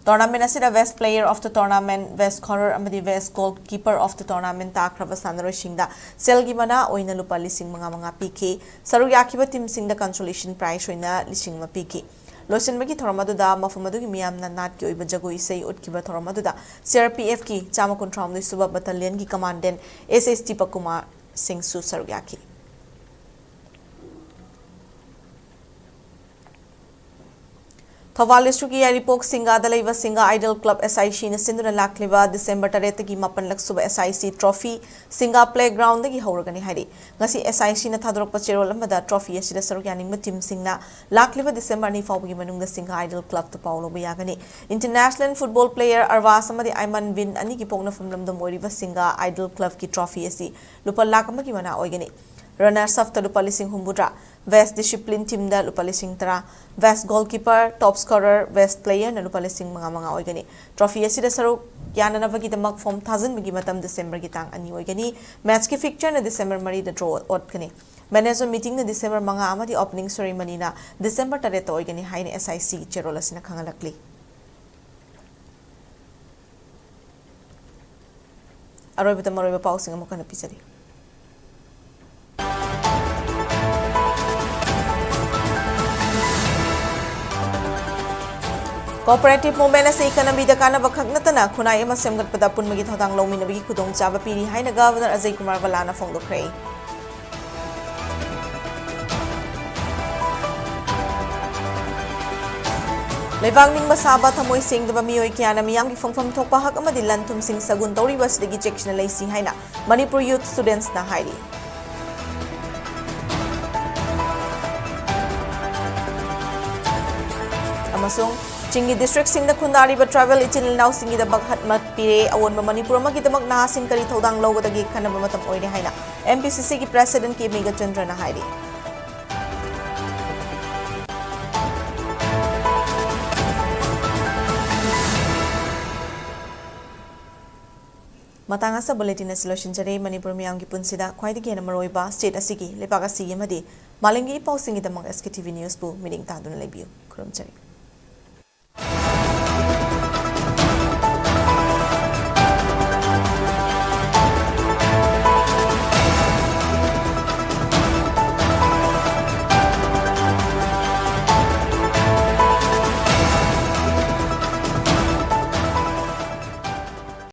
Tournament ꯑꯁꯤꯗ best player of the tournament, best scorer ꯑꯃꯗꯤ best goalkeeper of the tournament ꯇꯥꯈ꯭ꯔꯕ ꯁꯥꯟꯅꯔꯣꯏꯁꯤꯡꯗ ꯁꯦꯜꯒꯤ ꯃꯅꯥ ꯑꯣꯏꯅ ꯂꯨꯄꯥ ꯂꯤꯁꯤꯡ ꯃꯉꯥ ꯃꯉꯥ ꯄꯤꯈꯤ꯫ ꯁꯔꯨꯛ ꯌꯥꯈꯤꯕ team ꯁꯤꯡꯗ consolation prize ꯑꯣꯏꯅ ꯂꯤꯁꯤꯡ ꯑꯃ ꯄꯤꯈꯤ꯫ ꯂꯣꯏꯁꯤꯟꯕꯒꯤ ꯊꯧꯔꯝ ꯑꯗꯨꯗ ꯃꯐꯝ ꯑꯗꯨꯒꯤ ꯃꯤꯌꯥꯝꯅ ꯅꯥꯠꯀꯤ ꯑꯣꯏꯕ ꯖꯒꯣꯏ ꯏꯁꯩ ꯎꯠꯈꯤꯕ ꯊꯧꯔꯝ ꯑꯗꯨꯗ C R P F ꯀꯤ ꯆꯥꯝꯃ ꯀꯨꯟꯊ꯭ꯔꯥꯍꯨꯝꯗꯣꯏ ꯁꯨꯕ battalion ꯒꯤ commandant S S Deepak Kumar ꯁꯤꯡꯁꯨ ꯁꯔꯨꯛ ꯌꯥꯈꯤ꯫ ꯊꯧꯕꯥꯜ district ꯀꯤ ꯌꯥꯏꯔꯤꯄꯣꯛ ꯁꯤꯡꯒꯥꯗ ꯂꯩꯕ ꯁꯤꯡꯒꯥ Idol Club S I C ꯅ ꯁꯤꯟꯗꯨꯅ ꯂꯥꯛꯂꯤꯕ December ꯇꯔꯦꯠꯇꯒꯤ ꯃꯥꯄꯟ ꯂꯛ ꯁꯨꯕ S I C trophy ꯁꯤꯡꯒꯥ playground ꯗꯒꯤ ꯍꯧꯔꯒꯅꯤ ꯍꯥꯏꯔꯤ꯫ ꯉꯁꯤ S I C ꯅ ꯊꯥꯗꯣꯔꯛꯄ ꯆꯦꯔꯣꯜ ꯑꯃꯗ trophy ꯑꯁꯤꯗ ꯁꯔꯨꯛ ꯌꯥꯅꯤꯡꯕ team ꯁꯤꯡꯅ ꯂꯥꯛꯂꯤꯕ December ꯑꯅꯤ ꯐꯥꯎꯕꯒꯤ ꯃꯅꯨꯡꯗ ꯁꯤꯡꯒꯥ Idol Club ꯇ ꯄꯥꯎ ꯂꯧꯕ ꯌꯥꯒꯅꯤ꯫ International football player ꯑꯔꯕꯥꯖ ꯑꯃꯗꯤ ꯑꯥꯏꯃꯟ ꯕꯤꯟ ꯑꯅꯤꯒꯤ ꯄꯣꯛꯅꯐꯝ ꯂꯝꯗꯝ ꯑꯣꯏꯔꯤꯕ ꯁꯤꯡꯒꯥ Idol Club ꯀꯤ trophy ꯑꯁꯤ ꯂꯨꯄꯥ ꯂꯥꯈ ꯑꯃꯒꯤ ꯃꯅꯥ ꯑꯣꯏꯒꯅꯤ꯫ Runners up ꯇ ꯂꯨꯄꯥ ꯂꯤꯁꯤꯡ ꯍꯨꯝꯐꯨꯇꯔꯥ, best discipline team ꯗ ꯂꯨꯄꯥ ꯂꯤꯁꯤꯡ ꯇꯔꯥ, best goalkeeper, top scorer, best player ꯅ ꯂꯨꯄꯥ ꯂꯤꯁꯤꯡ ꯃꯉꯥ ꯃꯉꯥ ꯑꯣꯏꯒꯅꯤ꯫ Trophy ꯑꯁꯤꯗ ꯁꯔꯨꯛ ꯌꯥꯅꯅꯕꯒꯤꯗꯃꯛ form ꯊꯥꯖꯤꯟꯕꯒꯤ ꯃꯇꯝ December ꯒꯤ ꯇꯥꯡ ꯑꯅꯤ ꯑꯣꯏꯒꯅꯤ꯫ Match ꯀꯤ fixture ꯅ December ꯃꯔꯤꯗ draw ꯑꯣꯠꯀꯅꯤ꯫ Management meeting ꯅ December ꯃꯉꯥ ꯑꯃꯗꯤ opening ceremony ꯅ December ꯇꯔꯦꯠꯇ ꯑꯣꯏꯒꯅꯤ ꯍꯥꯏꯅ S I C ꯒꯤ ꯆꯦꯔꯣꯜ ꯑꯁꯤꯅ ꯈꯪꯍꯜꯂꯛꯂꯤ꯫ ꯑꯔꯣꯏꯕꯗ ꯃꯔꯨꯑꯣꯏꯕ ꯄꯥꯎꯁꯤꯡ ꯑꯃꯨꯛ ꯍꯟꯅ ꯄꯤꯖꯔꯤ꯫ Cooperative movement ꯑꯁꯤ economyꯗ ꯀꯥꯟꯅꯕ ꯈꯛ ꯅꯠꯇꯅ ꯈꯨꯟꯅꯥꯏ ꯑꯃ ꯁꯦꯝꯒꯠꯄꯗ ꯑꯄꯨꯟꯕꯒꯤ ꯊꯧꯗꯥꯡ ꯂꯧꯃꯤꯟꯅꯕꯒꯤ ꯈꯨꯗꯣꯡꯆꯥꯕ ꯄꯤꯔꯤ ꯍꯥꯏꯅ Governor ꯑꯖꯌ ꯀꯨꯃꯥꯔ ꯚꯜꯂꯥꯅ ꯐꯣꯡꯗꯣꯛꯈ꯭ꯔꯦ꯫ ꯂꯩꯕꯥꯛ ꯅꯤꯡꯕ ꯁꯥꯕ ꯊꯃꯣꯏ ꯁꯦꯡꯗꯕ ꯃꯤꯑꯣꯏ ꯀꯌꯥꯅ ꯃꯤꯌꯥꯝꯒꯤ ꯐꯪꯐꯝ ꯊꯣꯛꯄ ꯍꯛ ꯑꯃꯗꯤ ꯂꯟ ꯊꯨꯝꯁꯤꯡ ꯁꯒꯨꯟ ꯇꯧꯔꯤꯕ ꯑꯁꯤꯗꯒꯤ ꯆꯦꯛꯁꯤꯟꯅ ꯂꯩꯁꯤ ꯍꯥꯏꯅ Manipur Youth Studentsꯅ ꯍꯥꯏꯔꯤ꯫ ꯑꯃꯁꯨꯡ ꯆꯤꯡꯒꯤ districtꯁꯤꯡꯗ ꯈꯨꯟꯗꯥꯔꯤꯕ tribal ꯏꯆꯤꯜ ꯏꯅꯥꯎꯁꯤꯡꯒꯤꯗꯃꯛ ꯍꯠꯃꯠ ꯄꯤꯔꯦ꯫ ꯑꯑꯣꯟꯕ ꯃꯅꯤꯄꯨꯔ ꯑꯃꯒꯤꯗꯃꯛ ꯅꯍꯥꯁꯤꯡ ꯀꯔꯤ ꯊꯧꯗꯥꯡ ꯂꯧꯒꯗꯒꯦ ꯈꯟꯅꯕ ꯃꯇꯝ ꯑꯣꯏꯔꯦ ꯍꯥꯏꯅ MPCCꯒꯤ President ꯀꯦ ꯃꯦꯘꯆꯟꯗ꯭ꯔꯅ ꯍꯥꯏꯔꯤ꯫ ꯃꯇꯥꯡ ꯑꯁꯤꯗ bulletin ꯑꯁꯤ ꯂꯣꯏꯁꯤꯟꯖꯔꯦ꯫ ꯃꯅꯤꯄꯨꯔ ꯃꯤꯌꯥꯝꯒꯤ ꯄꯨꯟꯁꯤꯗ ꯈ꯭ꯋꯥꯏꯗꯒꯤ ꯍꯦꯟꯅ ꯃꯔꯨꯑꯣꯏꯕ state ꯑꯁꯤꯒꯤ, ꯂꯩꯕꯥꯛ ꯑꯁꯤꯒꯤ ꯑꯃꯗꯤ ꯃꯥꯂꯦꯝꯒꯤ ꯏ ꯄꯥꯎꯁꯤꯡꯒꯤꯗꯃꯛ SKTV Newsꯕꯨ ꯃꯤꯠꯌꯦꯡ ꯇꯥꯗꯨꯅ ꯂꯩꯕꯤꯌꯨ꯫ ꯈꯨꯔꯨꯝꯖꯔꯤ꯫